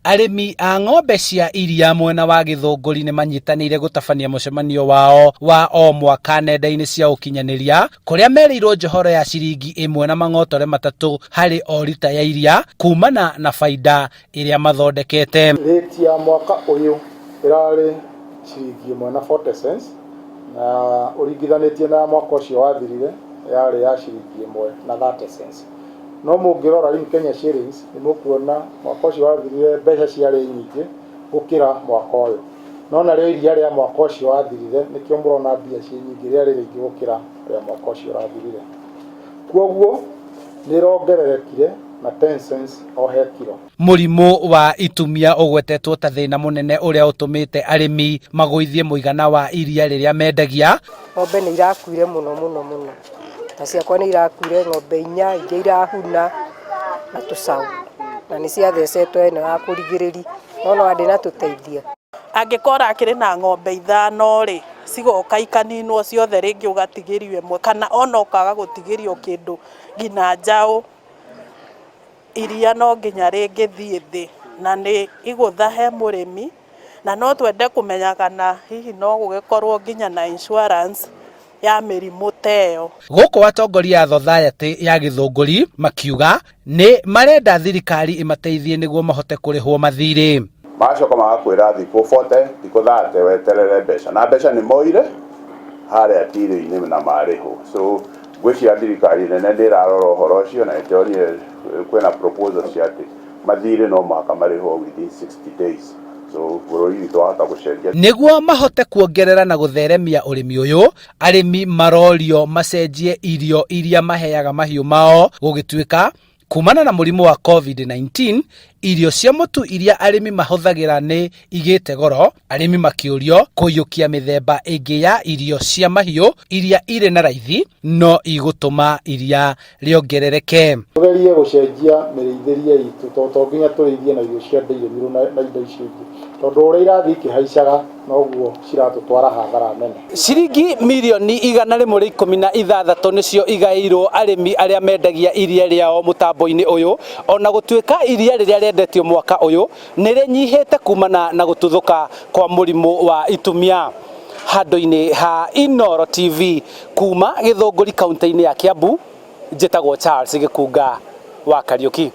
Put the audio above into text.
Arĩmi a ng'ombe cia iria mwena wa Gĩthũngũri nĩ manyitanĩire gũtabania mũcemanio wao wa o mwaka nenda-inĩ cia ũkinyanĩria kũrĩa merĩirwo njohoro ya ciringi ĩmwe na mang'otore matatũ harĩ o rita ya iria kumana na baida ĩrĩa mathondekete. Rate ya mwaka ũyũ ĩrarĩ ciringi ĩmwe na 40 cents na ũringithanĩtie na ya mwaka ũcio wathirire yarĩ ya ciringi ĩmwe na 30 cents. No mũngĩrora in Kenya shillings nĩ mũkuona mwaka ũcio wathirire mbeca ciarĩ nyingĩ gũkĩra mwaka ũyũ. No narĩo iria rĩa mwaka ũcio wathirire nĩkĩo mũrona mbia ciĩ nyingĩ rĩarĩ rĩingĩ gũkĩra rĩa mwaka ũcio ũrathirire. Kwoguo nĩ ĩrongererekire na 10 cents o he kiro. Mũrimũ wa itumia ũgwetetwo ta thĩna mũnene ũrĩa ũtũmĩte arĩmi magũithie mũigana wa iria rĩrĩa mendagia. Ng'ombe nĩ irakuire mũno mũno mũno, ta ciakwa nĩ irakuire ng'ombe inya, ingĩ irahuna na tũcaũ, na nĩ ciathecetwo ĩno ya kũrigĩrĩria, no ona ndĩnatũteithia. Angĩkorwo ũrakĩrĩ na ng'ombe ithano rĩ, cigoka ikaninwo ciothe rĩngĩ ũgatigĩrio ĩmwe kana ona ũkaga gũtigĩrio kĩndũ nginya njaũ, iria no nginya rĩngĩthiĩ thĩ na nĩ igũtha he mũrĩmi, na no twende kũmenya kana hihi no gũgĩkorwo nginya na insurance ya mĩrimũ ta ĩyo. Gũkũ atongoria a thothayaty ya Gĩthũngũri makiuga nĩ marenda thirikari ĩmateithie nĩguo mahote kũrĩhwo mathirĩ. Magacoka magakwĩra thikũ 40, thikũ 30 weterere mbeca, na mbeca nĩ moire harĩa tirĩ-inĩ na marĩhwo. So ngwĩciria thirikari nene nĩ ĩrarora ũhoro ũcio na nĩndĩronire kwĩna proposal cia atĩ mathirĩ no mũhaka marĩhwo within 60 days. So bũrũri witũ wahota gũcenjia. Nĩguo mahote kuongerera na gũtheremia ũrĩmi ũyũ, arĩmi marorio macenjie irio iria maheaga mahiũ mao gũgĩtuĩka kumana na mũrimũ wa COVID-19, irio cia mũtu iria arĩmi mahũthagĩra nĩ igĩte goro, arĩmi makĩũrio kũiyũkia mĩthemba ĩngĩ ya irio cia mahiũ iria irĩ na raithi no igũtũma iria rĩongerereke. Tũgerie gũcenjia mĩrĩithĩrie itũ tondũ to nginya tũrĩithie na irio cia dairy meal na indo icio ingĩ, tondũ ũrĩa irathiĩ ikĩhaicaga noguo ciratũtwara hathara nene. Ciringi mirioni 116 nĩcio igaĩirwo arĩmi arĩa mendagia iria rĩao mũtambo-inĩ ũyũ, ona gũtuĩka iria rĩrĩa rĩendetio mwaka ũyũ nĩ rĩnyihĩte kumana na gũtuthũka kwa mũrimũ wa itumia. Handũ-inĩ ha Inooro TV kuma Gĩthũngũri kaunti-inĩ ya Kiambu, njĩtagwo Charles Gĩkunga wa Kariũki.